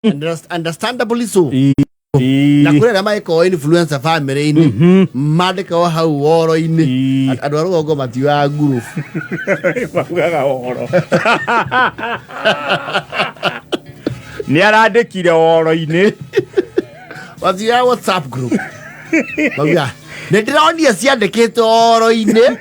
Understandably so. Na kũrĩ arĩa magĩkorwo influencer family-inĩ mandĩkago hau woro-inĩ. Andũ a rũgongo matiugaga ngurubu. Maugaga ũhoro nĩ arandĩkire woro-inĩ. Matiugaga WhatsApp group, maugaga nĩ ndĩronire ciandĩkĩtwo woro-inĩ.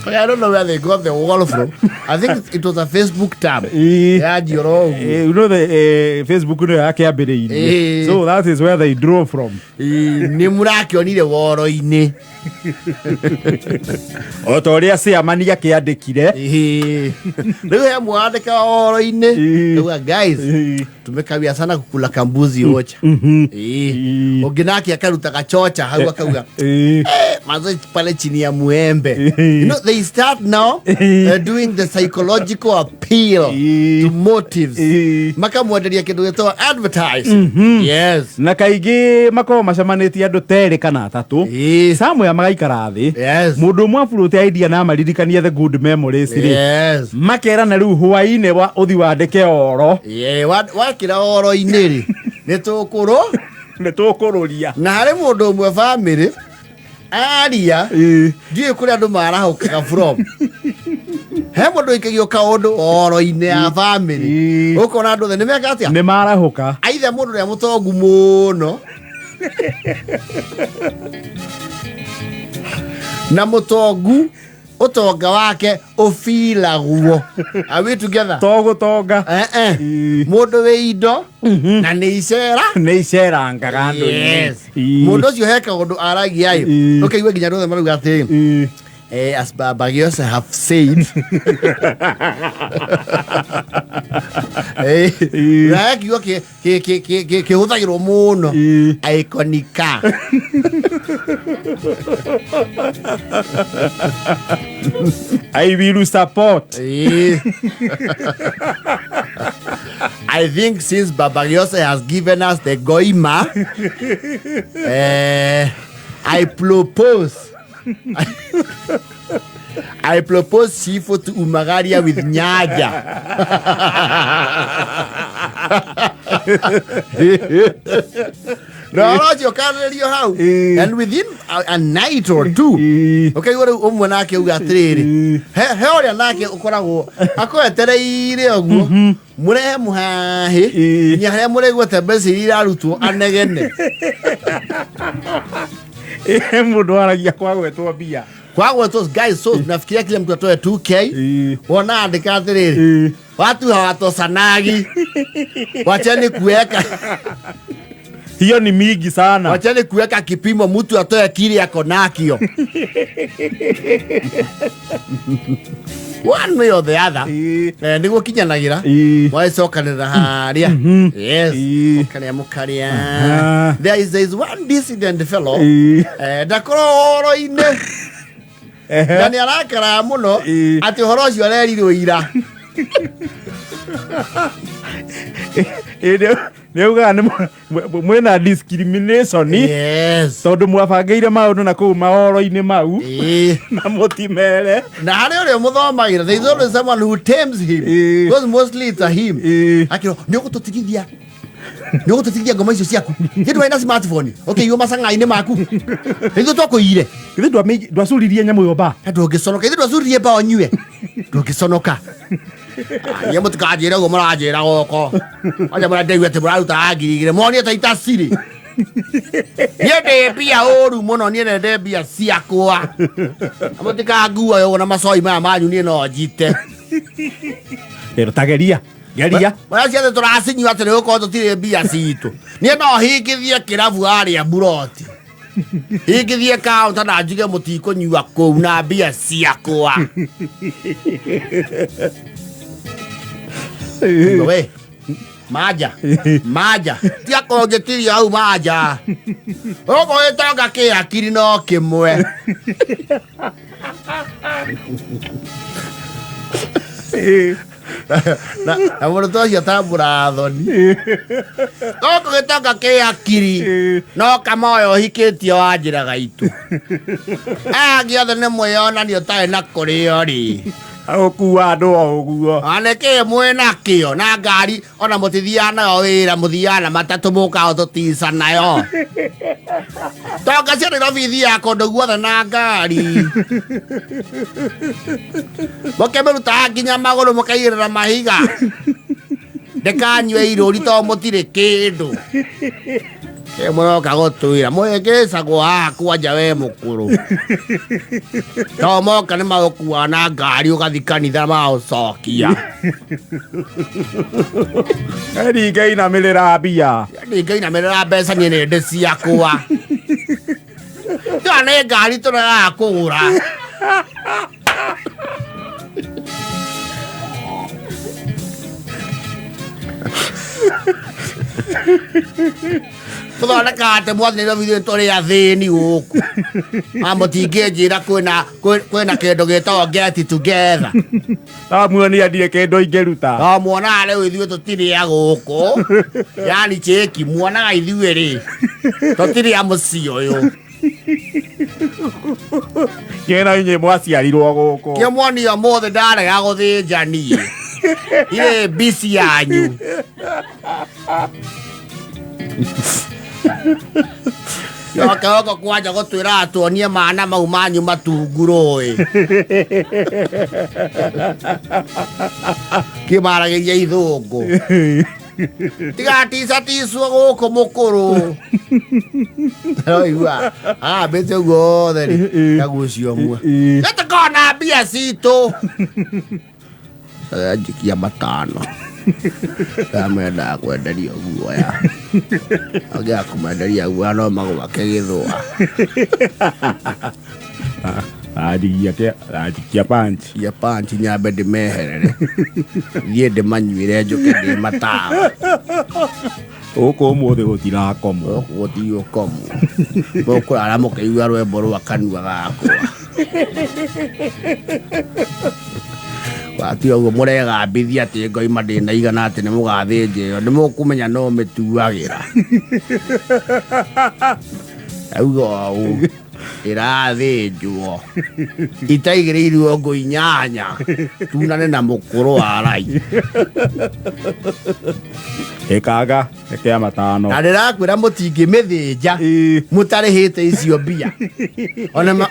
I don't know where they got the wall from. I think it was a Facebook tab. Ya Njoro ũguo. You know the Facebook nĩyo yakĩambĩrĩirie. So that is where they draw from. Nĩ mũrakĩonire woro-inĩ. O ta ũrĩa ciamani akĩandĩkire. Rĩu he mwandĩka woro-inĩ. Rĩu guys, tumekawia sana kukula kambuzi ocha. Ũngĩ nake akaruta gachocha hau akauga manze pale chini ya muembe. You know, they start now doing the psychological appeal to motives. Makamwenderia kĩndũ gĩtagwo advertising. Yes. Na kaingĩ makoragwo macemanĩtie andũ terĩ kana atatũ samwe magaikara thĩ. Mũndũ ũmwe aburũte idea na amaririkanie the good memories rĩ, makerana rĩu hwainĩ wa ũthi wandĩke oro. Yeah, wakĩra oro-inĩ rĩ, nĩ tũkũrũ nĩ tũkũrũria. Na harĩ mũndũ ũmwe family aria ndiũĩ kũrĩa andũ marahũkaga from. He mũndũ ũikagio kaũndũ oro-inĩ ya family. Ũkona andũ othe nĩ meka atĩa? Nĩ marahũka. Aitha mũndũ ũrĩa mũtongu mũno na mũtongu ũtonga wake ũbilagwo. Are we together? To gũtonga. Eh, eh. Mũndũ wĩ indo na nĩ icera. Nĩ icerangaga andũ-inĩ. Yes. Mũndũ ũcio he kaũndũ aragia ĩ, ũkaigua nginya andũ othe marauga atĩrĩ, as Baba Giose have said, na he kiugo kĩhũthagĩrwo mũno, iconica. I will support. I think since Baba Giose has given us the goima, I propose Shifo to Umagaria with Nyaja. Na ũhoro ũcio ũkarĩrĩrio hau and within a night or two ũkaigua rĩu ũmwe nake auga atĩrĩrĩ, he ũrĩa nake ũkoragwo akwetereire ũguo mũrehe mũhahĩ nginya harĩa mũraigua mbeca iria irarutwo anegene. Mũndũ aragia kwagwetwo mbia. Kwagwetwo, guys, so nafikiria kila mtu atoe 2K. Wona andĩka atĩrĩrĩ, watu hawatosanagi, wacheni kuweka Hiyo ni mingi sana. Wacheni kuweka kipimo, mtu atoe kile ako nakio one way or the other. Nĩguo kinyanagĩra wacokanĩrĩra harĩa. Yes. Mũkarĩa mũkarĩa. There is one dissident fellow. Ndakorwo ũhoro-inĩ na nĩ arakaraga mũno atĩ ũhoro ũcio arerirwo ira. Nĩ augaga nĩ mwĩna discrimination tondũ mwabangĩire maũndũ na kũu mahoro-inĩ mau na mũtimere. Na harĩ ũrĩa mũthomagĩra, there is always someone who tames him, because mostly it's a him. Akĩrwo nĩ ũgũtũtigithia, nĩ ũgũtũtigithia ngoma icio ciaku, githĩ ndwarĩ na smartphone ũkĩiywo macang'a-inĩ maku, ithuĩ twakũiyire. Githĩ ndwacuririe nyamũ ĩyo ba? Na ndũngĩconoka, ithuĩ ndwacuririe mba ũnyue, ndũngĩconoka. Niĩ mũtikanjĩre ũguo mũranjĩra gũkũ anja mũrandeigua atĩ mũrarutaga 2,000 monie ta itacirĩ. Niĩ ndĩ mbia ũru mũno, niĩ nende mbia ciakwa na mũtikangua ũguo na macoi maya manyu, niĩ no njite. Ĩro ta geria geria. Mũrĩa ciothe tũracinyua atĩ nĩ gũkorwo tũtirĩ mbia citũ. Niĩ no hingithie kĩrabu harĩa mburoti, hingithie kaũnta na njuge mũtikũnyua kũu na mbia ciakwa. We manja manja tiga kũnjĩtiria hau manja gũkũ gĩtonga kĩ hakiri no kĩmwe. Na mũndũ ta ũcio tambũraga thoni gũkũ gĩtonga kĩ hakiri no kama ũyũ ũhikĩtie wa njĩra gaitũ aya angĩ othe nĩ mwĩyonanio ũtarĩ na kũrĩo rĩ. Agũkua andũ o ũguo. Anĩkĩ mwĩna kĩo na ngari ona mũtithiaga nayo wĩra, mũthiaga na matatũ mũkaga tũtica nayo. Tonga cia Nairobi ithiaga kũndũ guothe na ngari. Mũkĩmĩrutaga nginya magũrũ mũkaigĩrĩra mahiga. Ndĩkanyue irũri tondũ mũtirĩ kĩndũ. Ĩ mũroka gũtwĩra mũhĩngĩcagwo haha kwanja we mũkũrũ. To moka nĩ magũkua na ngari ũgathi kanitha magũcokia. Ndingĩinamĩrĩra mbia. Ndingĩinamĩrĩra mbeca niĩ nĩ ndĩ ciakwa. Tiga nĩ ngari tũregaga kũgũra. Tũthondekaga atĩ mwathi Nairobi ithuĩ tũrĩ athĩni gũkũ. Na mũtingĩnjĩra kwĩna kwĩna kĩndũ gĩtagwo get together. Amuonia ndirĩ kĩndũ ingĩruta. No muonaga rĩu ithuĩ tũtirĩ a gũkũ. Yani cheki muonaga ithuĩ rĩ tũtirĩ a mũciĩ ũyũ. Kĩna inyuĩ mwaciarirwo gũkũ. Kĩo muonio ũmũthĩ ndarega gũthĩnja niĩ. Irĩ mbici yanyu. Yoke gũkũ kwanja gũtwĩra tuonie mana mau manyu matungu rũĩ. Kĩmaragĩria ithũngũ. Tigaticaticiwo gũkũ mũkũrũ. Ũraigua agambĩte ũguo wothe rĩ kagucio ũmwe. Nĩtũkona mbia citũ. Anjikia matano. Ndamendaga kwenderio guoya. Angĩaga kũmenderia guoya no magwake gĩthũa. Anjikia punch. Kia punch nyambe ndĩmeherere. Thiĩ ndĩmanyuĩre njũke ndĩ matawa. Gũkũ ũmũthĩ gũtirakomwo. Gũkũ gũtigũkomwo. Mũkũrara mũkĩigua rwĩmbo rwa kanua gakwa. Watiga ũguo mũregambithia atĩ ngoima ndĩna igana atĩ nĩ mũgathĩnja ĩyo nĩ mũkũmenya no mĩtuagĩra. Auga ũũ ĩrathĩnjwo itaigĩrĩirwo ngũ inyanya tunane na mũkũrũ wa rai. Ĩkanga ĩkĩa matano. Na ndĩrakwĩra mũtingĩmĩthĩnja mũtarĩhĩte icio mbia.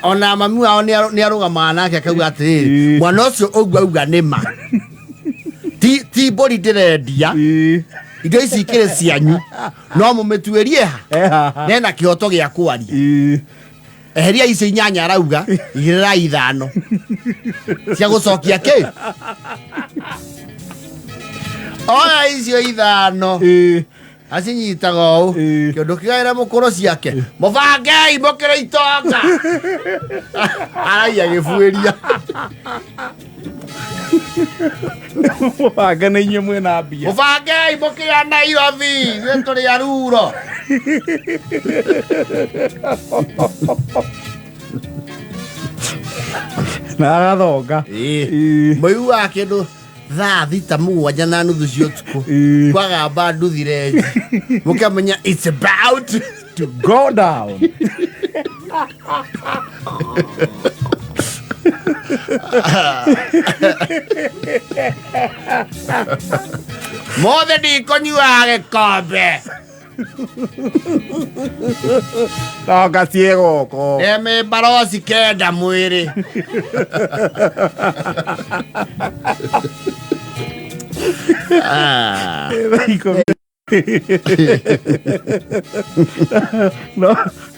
Ona mami wao nĩarũgamaga nake akauga atĩrĩrĩ, mwana ũcio ũguo auga nĩ ma. Ti mbũri ndĩrendia, indo ici ikĩrĩ cianyu, no mũmĩtuĩrie ha nena kĩhoto gĩa kwaria. Eheria icio inyanya arauga, igĩrĩrai ithano cia gũcokia kĩ. Oya icio ithano acinyitaga ũũ kĩndũ kĩgaĩra mũkũrũ ciake mũbangei mũkĩrĩ itonga araiya gĩbuĩria. Mũbange nĩ inyuĩ mwĩna mbia. Mũbangei mũkĩrĩ a Nairobi, ithuĩ tũrĩ a Ruro. Na agathonga. Mũiguaga kĩndũ thaa thita mũgwanja na nuthu cia ũtukũ kwagamba nduthi renji mũkamenya it's about to go down. Mothe ndikũnyuaga gĩkombe. Tonga ciĩ gũkũ. Eme baroci kenda mwĩrĩ. Ah.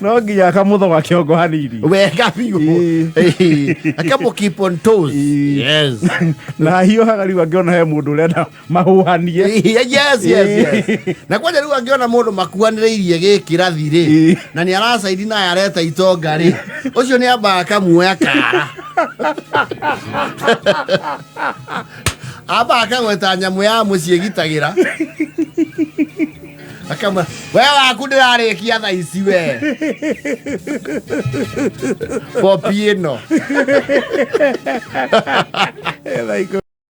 No nginya akamũthoga kĩongo hanini. Wega biũ. Akamũ keep on toes. Yes. Na hiũhaga rĩu angĩona he mũndũ ũrenda mahuhanie. Yes, yes, yes. Na kwanja rĩu angĩona mũndũ makuanĩrĩirie gĩkĩrathi rĩ, na nĩ aracaidi naye areta itonga rĩ, ũcio nĩ ambaga akamuoya kara. Ambaga akagweta nyamũ ya mũciĩ ĩgitagĩra. Akamwĩra, we waku ndĩrarĩkia thaa ici we. Popi ĩno. Thaa 10.